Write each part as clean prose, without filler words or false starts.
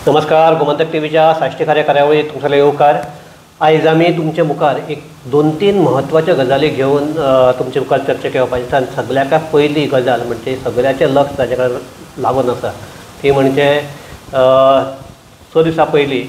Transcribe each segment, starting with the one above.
नमस्कार, गोमंतक टीव्हीच्या साश्टी कार्य कार्यावळीत तुमचो येवकार. आयज आमी तुमचे मुखार एक दोन तीन म्हत्वाच्यो गजाली घेवन तुमचे मुखार चर्चा घेवपाची आसा. सगळ्याक पयली गजाल म्हणजे सगळ्याचें लक्ष ताजे कडेन लागून आसा ती म्हणजे 6 दिसां पयलीं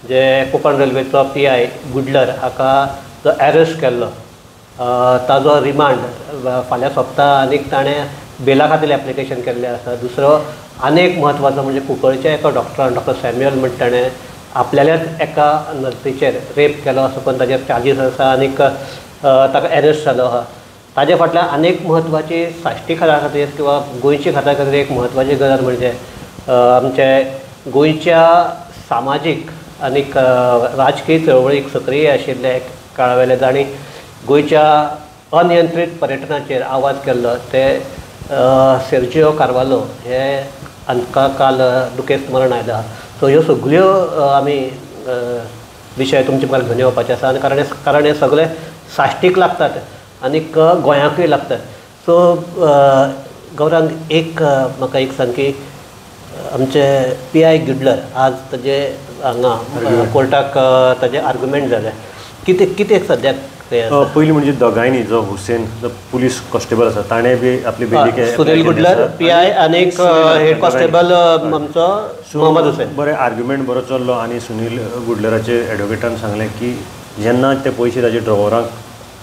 जे कोंकण रेल्वेचो PI गुडलर हाका जो एरेस्ट केल्लो ताजो रिमांड फाल्यां सोंपता आनी ताणें बेला खातीर एप्लिकेशन केल्लें आसा. दुसरो आनी एक म्हत्वाचो म्हणजे कुंकळच्या एका डॉक्टरान, डॉक्टर सॅम्युअल म्हण, ताणें आपल्याल्याच एका नर्सीचेर रेप केलो असो पण ताजेर चार्जीस आसा आनीक ताका एरेस्ट जालो आहा. ताजे फाटल्यान आनी एक म्हत्वाची साश्टी खाता खातीर किंवा गोंयची खाता खातीर एक म्हत्वाची गजाल म्हणजे आमचे गोंयच्या सामाजीक आनीक राजकीय चळवळीक सक्रीय आशिल्ले एक काळावेले जांणी गोंयच्या अनियंत्रीत पर्यटनाचेर आवाज केल्लो ते सेर्जियो कार्वालो हे हांकां काल दुखेस्त मरण आयलां. सो ह्यो सगळ्यो आमी विशय तुमचे मुखार घेवन येवपाचे आसा आनी कारण हे सगळे साश्टीक लागतात आनीक गोंयाकूय लागतात. सो गौरांग, एक म्हाका एक सांग की आमचे PI गुडलर आज ताजे हांगा कोर्टाक ताजे आर्ग्युमेंट जाले, कितें कितें सद्याक? पयलीं म्हणजे दोगांयनी, जो हुसेन जो पुलीस कॉन्स्टेबल आसा ताणें बी आपली बेली, सुनील गुडलर PI आनी हेड कॉन्स्टेबल आमचो मोहम्मद हुसेन, बरें आर्ग्युमेंट बरो चल्लो. आनी सुनील गुडलराचे एडवोकेटान सांगलें की जेन्ना ते पयशे ताजे ड्रॉवराक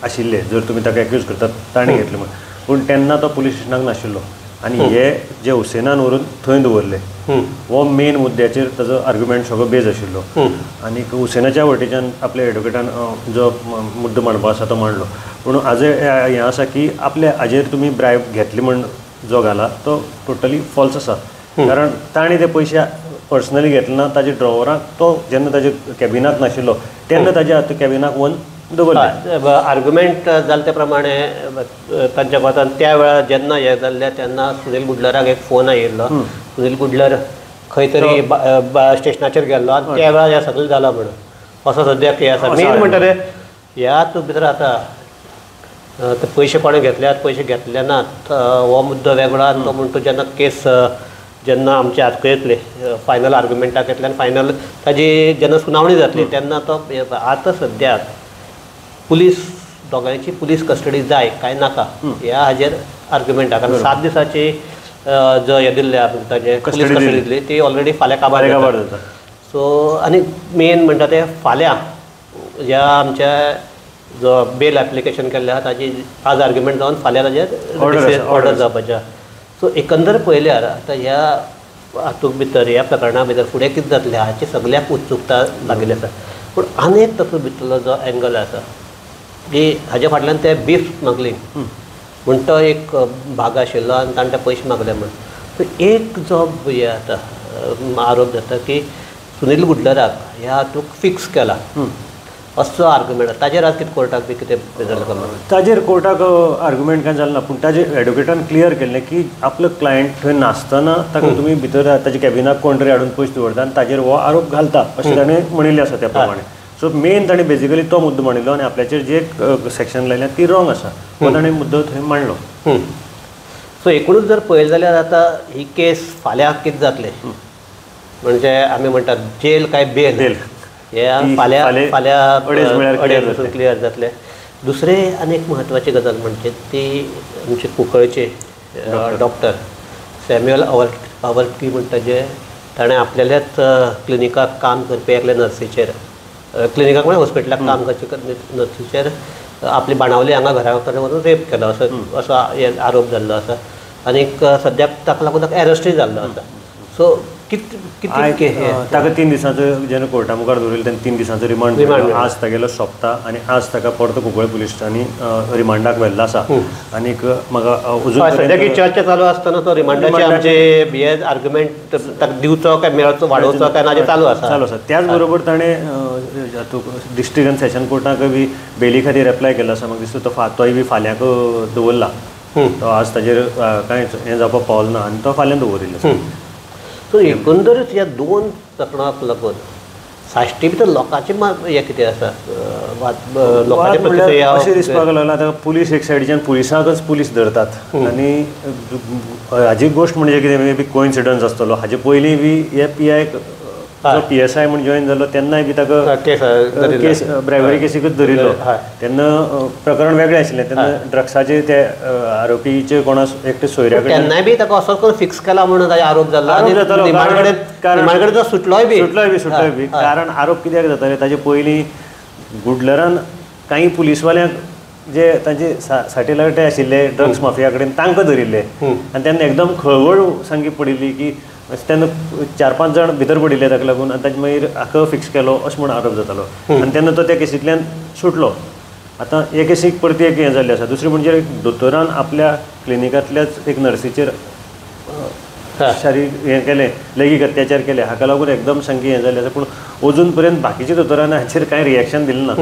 आशिल्ले, जर तुमी ताका एक्यूज करतात ताणें घेतले म्हण, पूण तेन्ना तो पुलीस स्टेशनाक नाशिल्लो आनी हे जे हुसेनान व्हरून थंय दवरले, हो मेन मुद्द्याचेर ताजो आर्ग्युमेंट सगळो बेज आशिल्लो. आनी हुसेनाच्या वटेच्यान आपल्या एडवोकेटान जो मुद्दो मांडपा आसा तो मांडलो. पूण आज हें आसा की आपल्या हाजेर तुमी ब्रायब घेतली म्हण जो घाला तो टोटली फॉल्स आसा, कारण ताणें ते पयशे पर्सनली घेतले ना. ताजे ड्रॉवराक तो जेन्ना ताजे कॅबिनाक नाशिल्लो तेन्ना ताज्या कॅबिनाक व्हरून दवरले. आर्ग्युमेंट जाले ते प्रमाणे तांच्या मतान त्या वेळार जेन्ना हें जाल्लें तेन्ना सुनील गुडलराक एक फोन आयिल्लो. सुनील गुडलर खंय तरी स्टेशनाचेर गेल्लो आनी त्या वेळार हें सगळें जालां म्हणून असो सद्याक हें आसा. मेन म्हणटा ते ह्या भितर आतां ते पयशे कोणें घेतल्यात पयशे घेतले नात हो मुद्दो वेगळो आनी तो म्हणटा जेन्ना केस जेन्ना आमचे हातक येतले फायनल आर्ग्युमेंटाक येतले आनी फायनल ताजी जेन्ना सुनावणी जातली तेन्ना तो आतां सद्याक पुलीस दोगांयची पुलीस कस्टडी जाय काय नाका ह्या हाजेर आर्ग्युमेंट आहा. कारण 7 दिसाची जो हें दिल्लें ताजें पुलीस कस्टडी दिल्ली ती ऑलरेडी फाल्यां काबार जाता. सो आनी मेन म्हणटा ते फाल्यां ह्या आमच्या जो बेल एप्लिकेशन केल्लें आहा ताजी आज आर्ग्युमेंट जावन फाल्यां ताजेर ऑर्डर जावपाचें आहा. सो एकंदर पळयल्यार आतां ह्या हातूंत भितर ह्या प्रकरणा भितर फुडें कितें जातलें हाची सगळ्याक उत्सुकता लागिल्ली आसा. पूण आनी एक तातूंत भितरलो जो एंगल आसा की हाजे फाटल्यान ते बीफ स्मगलींग म्हण तो एक भाग आशिल्लो आनी ताणें ते पयशे मागले म्हण. सो एक जो हें आतां आरोप जाता की सुनील गुडलराक ह्या हातूंत फिक्स केला असो आर्ग्युमेंट, ताजेर आज कितें कोर्टाक बी कितें जालें खबर? ताजेर कोर्टाक आर्ग्युमेंट कांय जालें ना, पूण ताजेर एडवोकेटान क्लियर केल्लें की आपलो क्लायंट थंय नासतना ताका तुमी भितर ताच्या कॅबिनाक कोण तरी हाडून पयशे दवरता आनी ताजेर हो आरोप घालता अशें ताणें म्हणिल्लें आसा त्या प्रमाणे. सो मेन ताणें बेजिकली तो मुद्दो मांडिल्लो आनी आपल्याचेर जे सेक्शन लायल्या ती रॉंग आसा हो ताणें मुद्दो थंय मांडलो. सो एकूणच जर पळयलें जाल्यार आतां ही केस फाल्यां कितें जातलें म्हणजे आमी म्हणटात जेल काय बेल हे फाल्यां फाल्यां 2:30 क्लियर जातलें. दुसरें आनी एक म्हत्वाची गजाल म्हणजे ती आमचे कुंकळचे डॉक्टर सॅम्युअल अवर्की म्हणटा जे ताणें आपल्याल्याच क्लिनिकाक काम करपी एकल्या नर्सीचेर, क्लिनिकाक म्हळ्यार हॉस्पिटलाक काम करचे नर्सीचेर आपली बाणावली हांगा घरा कडेन वचून रेप केलो असो असो आरोप जाल्लो आसा आनीक सद्याक ताका लागून ताका एरेस्टूय जाल्लो आसा. सो कितें ताका 3 दिसांचो जेन्ना कोर्टा मुखार दवरिल्लो तेन्ना 3 दिसांचो रिमांड आज तागेलो सोंपता आनी आज ताका परतो कुंकळे पुलिसांनी रिमांडाक व्हेल्लो आसा. आनीक म्हाका अजून सद्याक ही चर्चा चालू आसतना तो रिमांडाचे आमचे हे आर्ग्युमेंट ताका दिवचो काय मेळचो वाडोवचो काय ना चालू आसा चालू आसा. त्याच बरोबर ताणें डिस्ट्रिक्ट आनी सेशन कोर्टाक बी बेली खातीर एप्लाय केल्लो आसा. म्हाका दिसता तोय बी फाल्यांक दवरला, तो आज ताजेर कांयच हें जावपाक पावलो ना आनी तो फाल्यां दवरिल्लो आसा. सो एकंदरीत ह्या 2 प्रकरणाक लागून साश्टी भितर लोकांचें हें कितें आसा लोकांचे प्रतिक्रिया अशें दिसपाक लागलां आतां पुलीस एक सायडीच्यान पुलिसांकच पुलीस धरतात आनी हाजी गोश्ट म्हणजे कितें मे बी कोइन्सिडन्स आसतलो. हाजे पयलीं बी हे PI जो PSI म्हूण जॉईन जालो तेन्नाय बी ताका केस ब्रायबरी केसीकूच धरिल्लो. तेन्ना प्रकरण वेगळें आशिल्लें, तेन्ना ड्रग्साचे ते आरोपीचे कोणा एकटे सोयऱ्या कडेन तेन्नाय बी ताका असोच करून फिक्स केला म्हणून ताजो आरोप जाल्लो. निमाणे कडेन सुटलोय बी सुटलोय बी कारण आरोप कित्याक जाताले, ताजे पयलीं गुडलरान कांय पुलीसवाल्यांक जे तांचे साठी लागटे आशिल्ले ड्रग्स माफिया कडेन तांकां धरिल्ले आनी तेन्ना एकदम खळबळ सामकी पडिल्ली की तेन्ना 4-5 जाण भितर पडिल्ले ताका लागून आनी ताजे मागीर हाका फिक्स केलो अशें म्हूण आरोप जातालो आनी तेन्ना तो त्या केसींतल्यान सुटलो. आतां हे केसीक परती एक हें जाल्लें आसा. दुसरें म्हणजे दोतोरान आपल्या क्लिनिकांतल्याच एक नर्सीचेर शारीरिक हें केलें, लैंगीक अत्याचार केले, हाका लागून एकदम सामकी हें जाल्लें आसा. पूण अजून पर्यंत बाकीच्या दोतोरान हाचेर कांय रिएक्शन दिलें ना.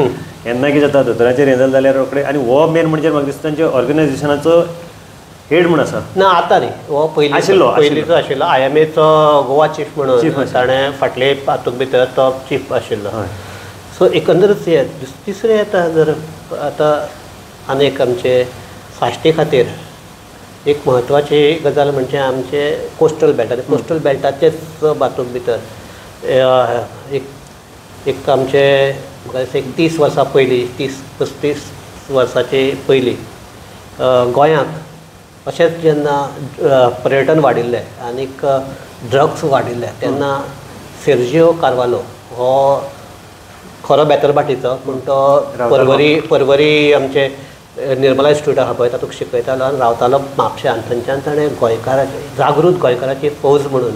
केन्ना कितें जाता दोतोराचेर हें जालें जाल्यार रोखडें, आनी हो मेन म्हणजे म्हाका दिसता तांच्या ऑर्गनायझेशनाचो हेड म्हूण आसा ना आतां न्ही, हो पयलीं आशिल्लो, पयलींचो आशिल्लो IMAचो गोवा चीफ म्हणून ताणें फाटले हातूंत भितर तो चीफ आशिल्लो. सो एकंदरच हे तिसरें आतां जर आतां आनी एक आमचे साश्टी खातीर एक म्हत्वाची गजाल म्हणजे आमचे कोस्टल बेल्ट, आनी कोस्टल बेल्टाचेच हातूंत भितर एक एक आमचे म्हाका दिसता एक 30 वर्सां पयलीं, 30-35 वर्सांचे पयलीं गोंयांत अशेंच जेन्ना पर्यटन वाडिल्लें आनीक ड्रग्स वाडिल्लें तेन्ना सेर्जियो कार्वालो हो खरो बेतलबाटीचो पूण तो परवरी परवरी आमचे निर्मला इन्स्टिट्यूट आहा पळय तातूंत शिकयतालो आनी रावतालो म्हापश्यान. थंयच्यान ताणें गोंयकाराची जागृत गोंयकाराची फौज म्हणून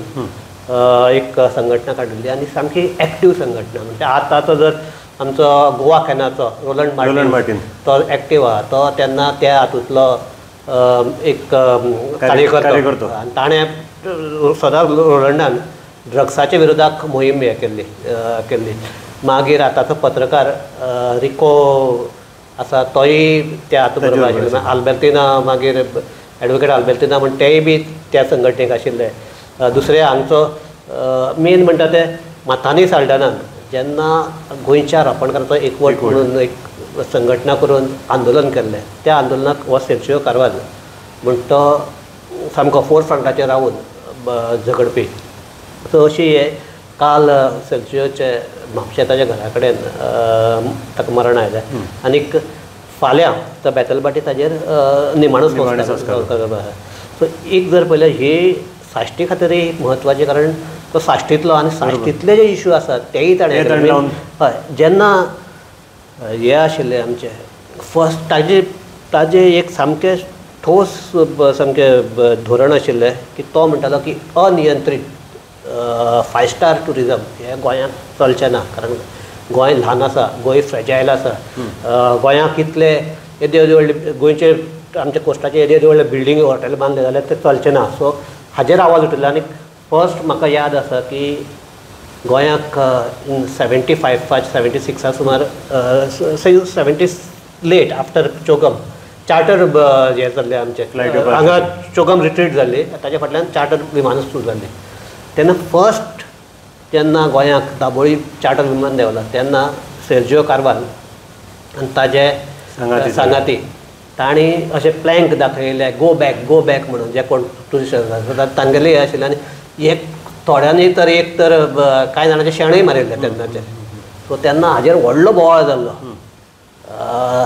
एक संघटना काडिल्ली आनी सामकी एक्टीव संघटना. म्हणजे आतांचो जर आमचो गोवा कॅनाचो रोलंड मार्टीन तो एक्टीव आहा, तो तेन्ना त्या हातूंतलो एक कार्यकर्तो आनी ताणें सदांच रोलंडान ड्रग्साच्या विरोधाक मोहीम हें केल्ली केल्ली. मागीर आतांचो पत्रकार रिको आसा तोय त्या हातूंत बरोबर आशिल्लो. आल्बेर्तिना, मागीर एडवोकेट आल्बेर्तिना म्हण तेय बी त्या संघटनेक आशिल्ले. दुसरे हांगचो मेन म्हणटा ते माथानी साल्डानान जेन्ना गोंयच्या रापणकाराचो एकवट म्हणून एक संघटना करून आंदोलन केल्लें, त्या आंदोलनाक हो सेर्जियो कार्वालो म्हण तो सामको फोर फ्रंटाचेर रावन झगडपी. सो अशी हे काल सेर्जियोचे म्हापशें ताच्या घरा कडेन ताका मरण आयलें आनीक फाल्यां तो बेतलबाटी ताजेर निमाणो संस्कार. सो एक जर पळयल्यार ही साश्टी खातीर एक म्हत्वाचें, कारण तो साश्टींतलो आनी साश्टींतले जे इश्यू आसात तेय ताणें हय जेन्ना हे आशिल्ले आमचे फर्स्ट ताजे ताजे एक सामकें ठोस सामकें धोरण आशिल्लें की तो म्हणटालो की अनियंत्रीत 5 स्टार टुरिजम हें गोंयांत चलचें ना, कारण गोंय ल्हान आसा, गोंय फ्रेजायल आसा, गोंयांत कितले येदे येदे व्हडले गोंयचे आमच्या कोस्टाचे येदे येदे व्हडले बिल्डींग हॉटेल बांदले जाल्यार ते चलचें ना. सो हाजेर आवाज उठयलो आनी फर्स्ट म्हाका याद आसा की गोंयाक 75 76 सुमार 70 लेट आफ्टर चोगम चार्टर हें जाल्लें आमचें, हांगा चोगम रिट्रीट जाल्ली ताच्या फाटल्यान चार्टर विमानां सुरू जाल्लीं. तेन्ना फर्स्ट जेन्ना गोंयाक दाबोळी चार्टर विमान देंवलां तेन्ना सेर्जियो कार्वाल आनी ताजे सांगाती तांणी अशें प्लँक दाखयले गो बॅक गो बॅक म्हणून जे कोण टुरिस्ट आसा तांगेले हें आशिल्लें. आनी एक थोड्यांनी तर एक तर कांय जाणांचे शेणूय मारिल्लें तेन्नाचें. सो तेन्ना हाजेर व्हडलो बोवाळ जाल्लो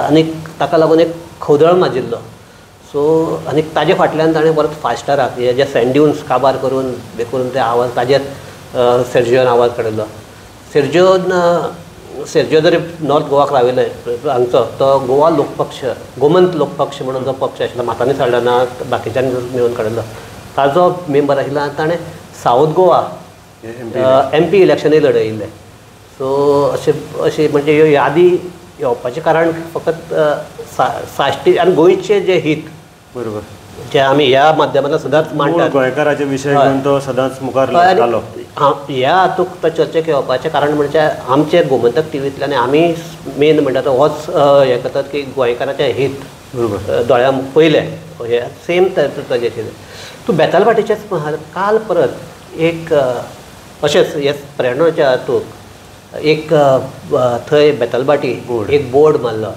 आनी ताका लागून एक खवदळ माजिल्लो. सो आनी ताजे फाटल्यान ताणें परत 5 स्टाराक हे जे सँड ड्युन्स काबार करून हे करून ते आवाज ताजेर सेर्जियोन आवाज काडिल्लो. सेर्जियो जरी नॉर्थ गोवाक राविल्ले हांगचो तो गोवा लोकपक्ष गोमंत लोकपक्ष म्हणून जो पक्ष आशिल्लो माथानी साल्डाना बाकीच्यांनी मेळून काडिल्लो ताजो मेंबर आशिल्लो आनी ताणें सावथ गोवा MP इलेक्शनूय लढयिल्लें. सो अशें अशें म्हणजे ह्यो यादी येवपाचें कारण फकत साश्टी आनी गोंयचें जें हीत बरोबर जे आमी ह्या माध्यमांतल्यान सदांच मांडटात गोंयकाराचे विशय घेवन तो सदांच मुखार येतालो. ह्या हातूंत चर्चेक येवपाचें कारण म्हणजे आमचे गोमंतक टिवींतल्यान आमी मेन म्हणटा तो होच हें करतात की गोंयकाराचें हीत बरोबर दोळ्यां पयलें हे सेम ताजें आशिल्लें. तूं बेतलबाटीचेंच काल परत एक अशेंच हे पर्यटनाच्या हातूंत एक थंय बेतलबाटी एक बोर्ड मारलो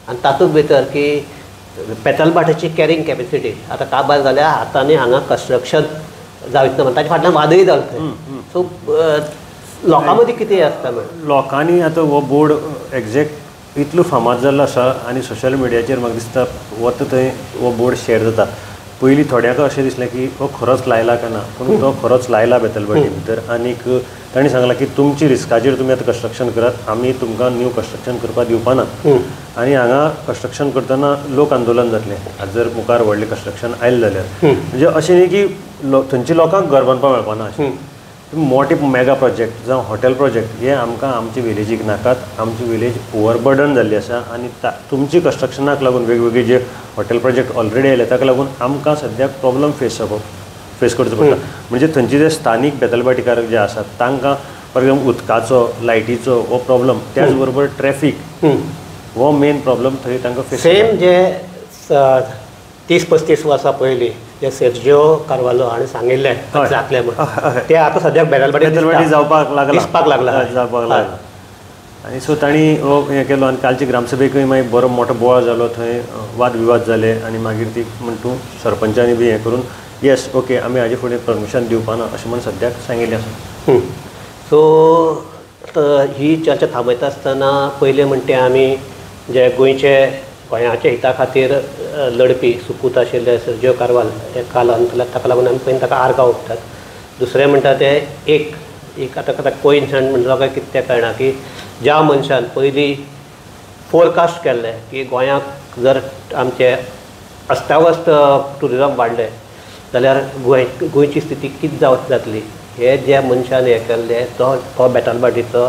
आनी तातूंत भितर की बेतलबाटीची कॅरिंग कॅपेसिटी आतां काबार जाल्या आतां आनी हांगा कन्स्ट्रक्शन जायत ना, ताच्या फाटल्यान वादय जालो थंय. सो लोकां मदीं कितें आसता म्हण लोकांनी आतां हो बोर्ड एग्जॅक्ट इतलो फामाद जाल्लो आसा आनी सोशल मिडियाचेर म्हाका दिसता वता थंय हो बोर्ड शेयर जाता. पयलीं थोड्यांक अशें दिसलें की हो खरोच लायला काय ना, पूण तो खरोच लायला बेतलबाटी भितर. आनीक तांणी सांगलां की तुमची रिस्काचेर तुमी आतां कन्स्ट्रक्शन करात, आमी तुमकां न्यू कन्स्ट्रक्शन करपाक दिवपा ना. आनी हांगा कन्स्ट्रक्शन करतना लोक आंदोलन जातलें जर मुखार व्हडलें कन्स्ट्रक्शन आयलें जाल्यार. म्हणजे अशें न्ही की थंयच्या लोकांक घर बांदपाक मेळपा ना. अशें मोठे मेगा प्रोजेक्ट जावं हॉटेल प्रोजेक्ट हे आमकां आमचे विलेजीक नाकात. आमची विलेज ओवरबर्डन जाल्ली आसा आनी तुमची कन्स्ट्रक्शनाक लागून वेगवेगळे जे हॉटेल प्रोजेक्ट ऑलरेडी आयले ताका लागून आमकां सद्याक प्रॉब्लम फेस करचो पडटा. म्हणजे थंयचे जे स्थानीक बेतलबाटीकार जे आसात तांकां फॉर एक्झाम्पल उदकाचो, लायटीचो हो प्रॉब्लम, त्याच बरोबर ट्रॅफीक हो मेन प्रॉब्लम थंय तांकां फेस. सेम जे 30-35 वर्सां पयलीं जे सेर्जियो कार्वालो हाणें सांगिल्लें जातलें म्हण, ते आतां सद्याक बेतलबाटी जावपाक लागला, दिसपाक लागला, जावपाक लागला. आनी सो तांणी हो हें केलो आनी कालचे ग्रामसभेकूय मागीर बरो मोठो बोवाळ जालो, थंय वाद विवाद जाले आनी मागीर ती म्हण तूं सरपंचांनी बी हें करून येस ओके आमी हाजे फुडें परमिशन दिवपा ना अशें म्हण सद्याक सांगिल्लें आसा. सो ही चर्चा थांबयता आसतना पयलें म्हणटा तें आमी जे गोंयचे गोंयाच्या हिता खातीर लढपी सुपूत आशिल्ले सर्जियो कार्वाल ते काल अंतरल्यात, ताका लागून आमी पयलीं ताका आर्गां ओंपतात. दुसरें म्हणटा तें एक एक आतां आतां कोइन्सिडंट म्हणटा काय कितें तें कळना की ज्या मनशान पयलीं फोरकास्ट केल्लें की गोंयाक जर आमचें अस्तावस्त ट्युरिजम वाडलें जाल्यार गोंयची स्थिती कितें जातली, हे ज्या मनशान हें केल्लें तो तो बेतलबाटीचो,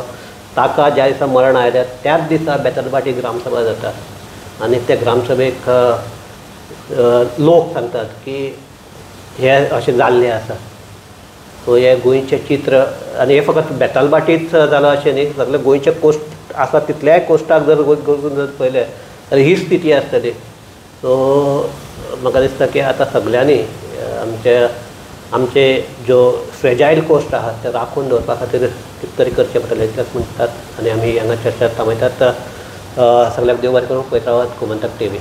ताका ज्या दिसा मरण आयलें त्याच दिसा बेतलबाटी ग्रामसभा जाता आनी ते ग्रामसभेक लोक सांगतात की हे अशें जाल्लें आसा. सो हें गोंयचें चित्र आनी हें फकत बेतलबाटीच जालां अशें न्ही, सगळे गोंयचे कोस्ट आसा तितल्याय कोस्टाक जर जर पळयलें जाल्यार ही स्थिती आसतली. सो म्हाका दिसता की आतां सगल्यांनी आमचे आमचे ज्यो फ्रेजायल कोस्ट आहा ते राखून दवरपा खातीर कितें तरी करचें पडटलें इतलेंच म्हणटात आनी आमी हांगा चर्चा थांबयतात. सगळ्याक देव बरें करूं. पळयत रावात गोमंतक टीव्ही.